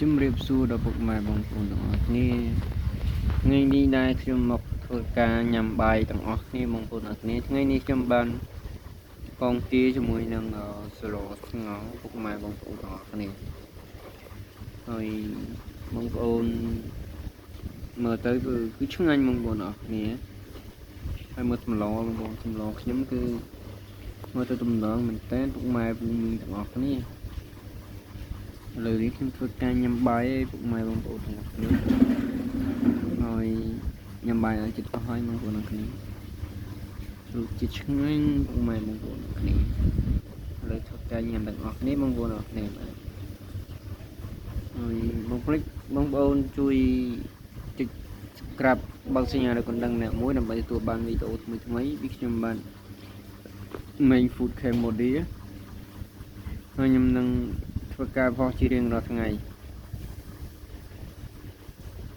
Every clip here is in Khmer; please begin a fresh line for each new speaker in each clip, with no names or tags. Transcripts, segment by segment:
ជំរាបសួរដល់ពុកម៉ែបងប្អូនទាំងអស់គ្នាថ្ងៃនេះដែរខ្ញុំមកធ្វើការញ៉ាំបាយទាំងអស់គ្នាបងប្អូនទាំងអស់គ្នាថ្ងៃនេះខ្ញុំបានកងទាជាមួយនឹងសឡស្ងោពុកម៉ែបងប្អូនទាំងអស់គ្នាហើយបងប្អូនមើលទៅគឺឆ្ងាញ់បងប្អូនទាំងអស់គ្នាហើយមើលសម្លបងប្អូនសម្លខ្ញុំគឺមើលទៅទំនងមែនតើពុកម៉ែពូមីងទាំងអស់គ្នាឥឡូវនេះខ្ញុំធ្វើការញ៉ាំបាយឯពុកម៉ែបងប្អូនទាំងអស់គ្នាហើយញ៉ាំបាយឲ្យចិត្តអស់ហើយបងប្អូនទាំងគ្នារសជាតិឆ្ងាញ់ពុកម៉ែបងប្អូនទាំងគ្នាឥឡូវធ្វើការញ៉ាំទាំងអស់គ្នាបងប្អូនទាំងអស់គ្នាបាទហើយបងប្រិចបងប្អូនជួយចុច Subscribe បើកសញ្ញានៅកណ្ដឹងអ្នកមួយដើម្បីទទួលបានវីដេអូថ្មីៗពីខ្ញុំបាទ Main Food Cambodia ហើយខ្ញុំនឹងធ្វើការផុសជារៀងរាល់ថ្ងៃ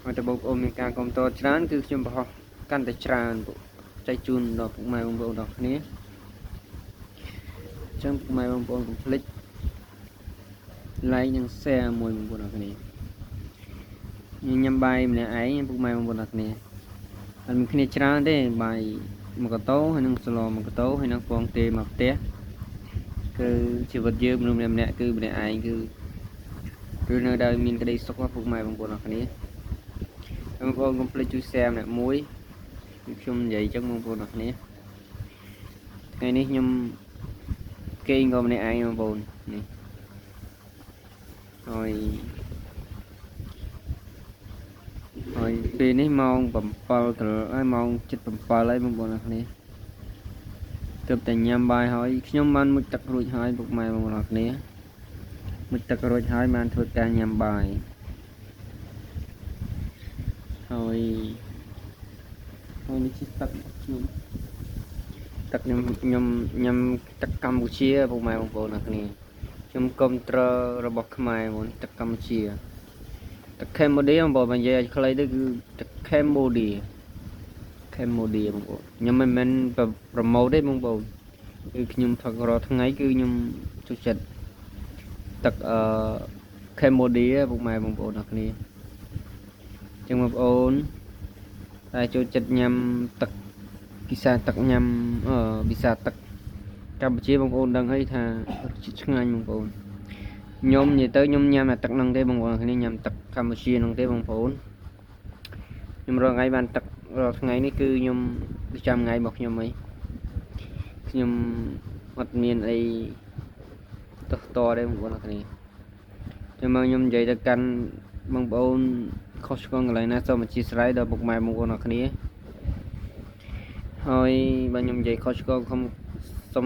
ហើយតើបងប្អូនមានការគាំទ្រច្រើនគឺខ្ញុំបង្ហោះកាន់តែច្រើនពួកចែកជូនដល់ពុកម៉ែបងប្អូនទាំងគ្នាអញ្ចឹងពុកម៉ែបងប្អូនកុំភ្លេច like និង share មួយបងប្អូនទាំងគ្នាខ្ញុំញ៉ាំបាយម្នាក់ឯងពុកម៉ែបងប្អូនទាំងគ្នាអត់មានគ្នាច្រើនទេបាយមួយកតោហើយនិងសឡមួយកតោហើយនិងពងទេមកផ្ទះគឺជីវិតយើងមនុស្សម្នាក់ៗគឺម្នាក់ឯងគឺគឺនៅដោយមានក្តីសុខពុកម៉ែបងប្អូនទាំងគ្នាបងប្អូនកុំភ្លេចជួយ share ម្នាក់មួយគឺខ្ញុំនិយាយអញ្ចឹងបងប្អូនទាំងគ្នាថ្ងៃនេះខ្ញុំគេងក៏ម្នាក់ឯងបងប្អូននេះហើយហើយពេលនេះម៉ោង7កន្លហើយម៉ោង7ហើយបងប្អូនទាំងគ្នាទើបតែញ៉ាំបាយហើយខ្ញុំបានមុជទឹករួចហើយពុកម៉ែបងប្អូនទាំងគ្នាមុជទឹករួចហើយបានធ្វើការញ៉ាំបាយហើយហើយនេះជាទឹកខ្ញុំទឹកខ្ញុំខ្ញុំញ៉ាំទឹកកម្ពុជាពុកម៉ែបងប្អូនទាំងគ្នាខ្ញុំគ្រប់ត្ររបស់ខ្មែរហ្មងទឹកកម្ពុជាទឹក Cambodia បងប្អូនបើនិយាយឲ្យខ្លីទៅគឺទឹក Cambodia Cambodia បងប្អូនខ្ញុំមិនមែន promote ទេបងប្អូនគឺខ្ញុំផឹករាល់ថ្ងៃគឺខ្ញុំចូលចិត្តទឹកអឺ Cambodia ពុកម៉ែបងប្អូនអរគ្នាចឹងបងប្អូនតែចូលចិត្តញ៉ាំទឹកពិសាទឹកញ៉ាំអឺពិសាទឹកកម្ពុជាបងប្អូនដឹងហើយថារសជាតិឆ្ងាញ់បងប្អូនខ្ញុំនិយាយទៅខ្ញុំញ៉ាំតែទឹកហ្នឹងទេបងប្អូនគ្នាញ៉ាំទឹកកម្ពុជាហ្នឹងទេបងប្អូនខ្ញុំរាល់ថ្ងៃបានទឹករាល់ថ្ងៃនេះគឺខ្ញុំប្រចាំថ្ងៃរបស់ខ្ញុំអីខ្ញុំអត់មានអីទោះតទេបងប្អូនអរគ្នាចាំមកខ្ញុំនិយាយទៅកាន់បងប្អូនខុសឆ្គងកន្លែងណាសូមអធ្យាស្រ័យដល់ពុកម៉ែបងប្អូនអរគ្នាហើយបើខ្ញុំនិយាយខុសឆ្គងខំសូម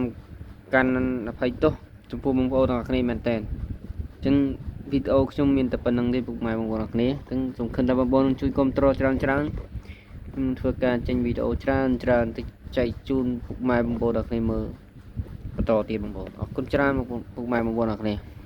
កាន់អភ័យទោសចំពោះបងប្អូនទាំងអស់គ្នាមែនតើអញ្ចឹងវីដេអូខ្ញុំមានតែប៉ុណ្្នឹងទេពុកម៉ែបងប្អូនអរគ្នាទាំងសង្ឃឹមថាបងប្អូននឹងជួយគាំទ្រច្រើនច្រើនខ្ញុំធ្វើការចេញវីដេអូច្រើនច្រើនតិចចែកជូនពុកម៉ែបងប្អូនទាំងគ្នាមើលបន្តទៀតបងប្អូនអរគុណច្រើនពុកម៉ែបងប្អូនអរគ្នា។